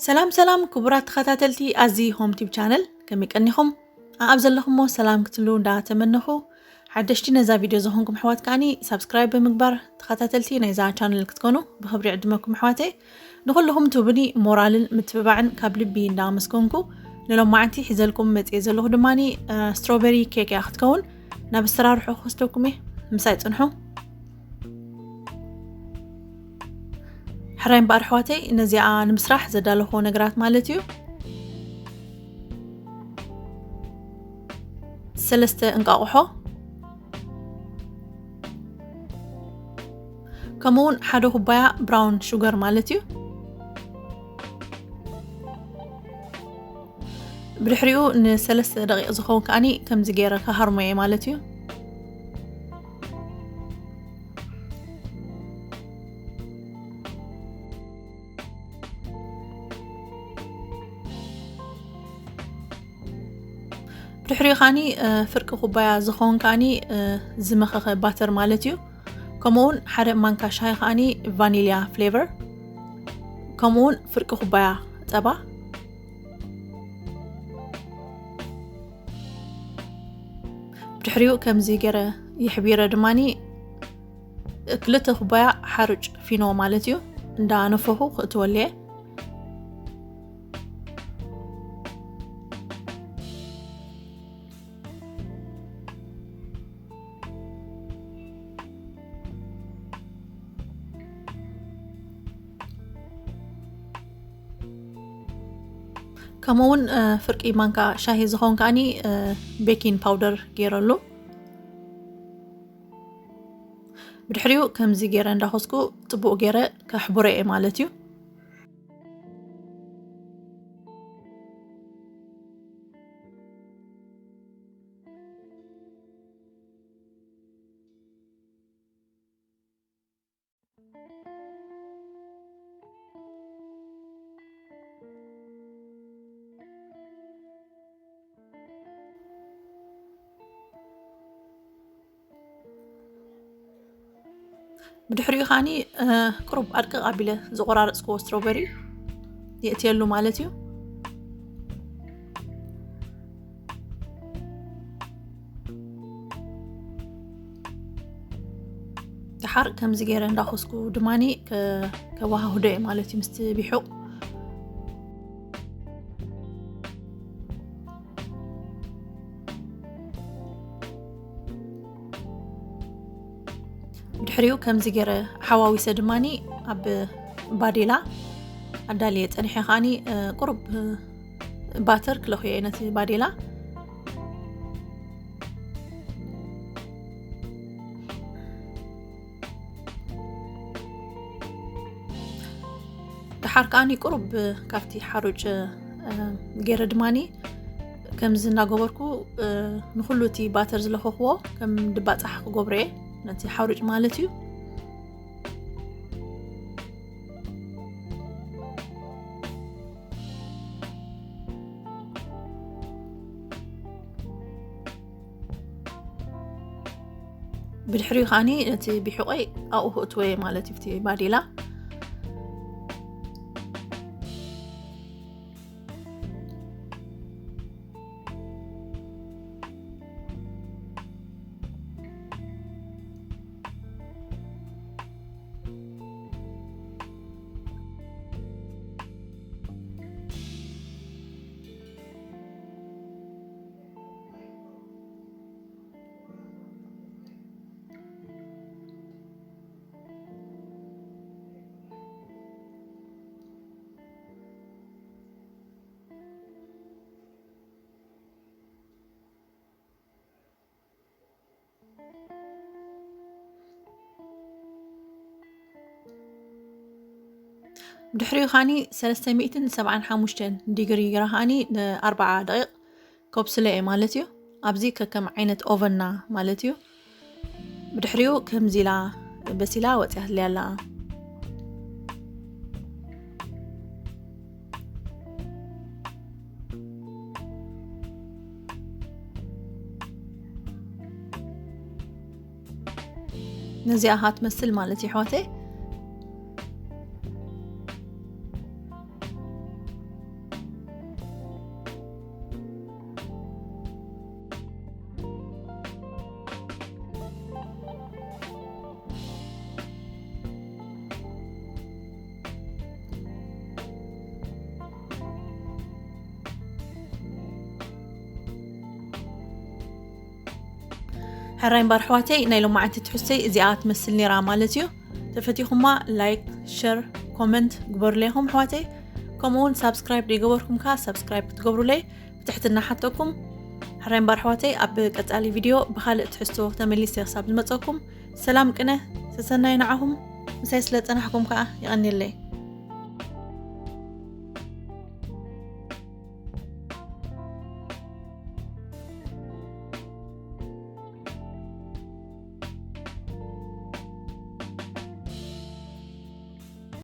ሰላም ሰላም ክቡራት ተኸታተልቲ ኣዚ ሆም ቲብ ቻነል፣ ከመይ ቀኒኹም? ኣብ ዘለኹሞ ሰላም ክትሉ እንዳተመነኹ፣ ሓደሽቲ ነዛ ቪድዮ ዝኾንኩም ኣሕዋት ከኣኒ ሳብስክራይብ ብምግባር ተኸታተልቲ ናይዛ ቻነል ክትኮኑ ብኽብሪ ዕድመኩም ኣሕዋተይ። ንኹልኹም ትህቡኒ ሞራልን ምትብባዕን ካብ ልቢ እንዳመስገንኩ፣ ንሎማዓንቲ ሒዘልኩም መጽየ ዘለኹ ድማኒ ስትሮበሪ ኬክ እያ ክትከውን። ናብ ኣሰራርሑ ክወስደኩም እየ፣ ምሳይ ጽንሑ። ሕራይ እምበኣር ኣሕዋተይ፣ ነዚኣ ንምስራሕ ዘዳለኹዎ ነገራት ማለት እዩ፣ ሰለስተ እንቃቑሖ፣ ከምኡ እውን ሓደ ኩባያ ብራውን ሹገር ማለት እዩ። ብድሕሪኡ ንሰለስተ ደቂቕ ዝኸውን ከኣኒ ከምዚ ገይረ ክሃርሞ እየ ማለት እዩ። ብድሕሪኡ ከኣኒ ፍርቂ ኩባያ ዝኸውን ከኣኒ ዝመኸኸ ባተር ማለት እዩ። ከምኡውን ሓደ ማንካ ሻሂ ከኣኒ ቫኒልያ ፍሌቨር፣ ከምኡውን ፍርቂ ኩባያ ጸባ። ብድሕሪኡ ከምዚ ገይረ ይሕቢረ ድማኒ ክልተ ኩባያ ሓሩጭ ፊኖ ማለት እዩ፣ እንዳነፈኹ ክእትወሉ እየ። ከምኡ እውን ፍርቂ ማንካ ሻሂ ዝኸውን ከኣኒ ቤኪን ፓውደር ገይረሉ። ብድሕሪኡ ከምዚ ገይረ እንዳኾስኩ ጽቡቕ ገይረ ከሕቡረ እየ ማለት እዩ። ብድሕሪኡ ከዓኒ ቁሩብ ኣድቅቕ ኣቢለ ዝቆራረፅክዎ ስትሮበሪ የእትየሉ ማለት እዩ። ደሓር ከምዚ ገይረ እንዳኾስኩ ድማኒ ከዋሃህዶ እየ ማለት እዩ ምስቲ ቢሑቕ። ብድሕሪኡ ከምዚ ገይረ ሓዋዊሰ ድማኒ ኣብ ባዴላ ኣዳልየ ጸኒሐ። ከዓኒ ቁሩብ ባተር ክለኽዮ እየ ነቲ ባዴላ። ደሓር ከዓኒ ቁሩብ ካብቲ ሓሩጭ ገይረ ድማኒ ከምዚ እናገበርኩ ንኩሉ እቲ ባተር ዝለኸኽዎ ከም ድባፃሕ ክገብሮ እየ፣ ነቲ ሓሩጭ ማለት እዩ። ብድሕሪኡ ከዓኒ ነቲ ቢሑቐይ ኣብኡ ክእትወ ማለት እዩ፣ ብቲ ባዴላ። ድሕሪኡ ኻኒ ሰለስተ ሚእትን ሰብዓን ሓሙሽተን ዲግሪ ገይረ ኻኒ ንኣርብዓ ደቂቕ ከብስሎ እየ ማለት እዩ። ኣብዚ ከከም ዓይነት ኦቨንና ማለት እዩ። ብድሕሪኡ ከምዚ ኢላ በሲላ ወፂኣትለይ ኣላ። ነዚኣ ኻትመስል ማለት እዩ ኣሕዋተይ። ሕራይ እምበር ኣሕዋተይ፣ ናይ ሎማዓንቲ ትሕዝቶይ እዚኣ ትመስል ነይራ ማለት እዩ። ተፈቲኹማ ላይክ፣ ሸር፣ ኮመንት ግበሩለይ ኢኹም ኣሕዋተይ። ከምኡ እውን ሳብስክራይብ ዘይገበርኩም ከኣ ሳብስክራይብ ክትገብሩለይ ብትሕትና ሓተኩም። ሕራይ እምበር ኣሕዋተይ፣ ኣብ ቀጻሊ ቪድዮ ብኻልእ ትሕዝቶ ተመሊሰ ክሳብ ዝመጸኩም ሰላም ቅነ ሰሰናይ ንዓኹም። ምሳይ ስለ ጸናሕኩም ከኣ የቐንየለይ።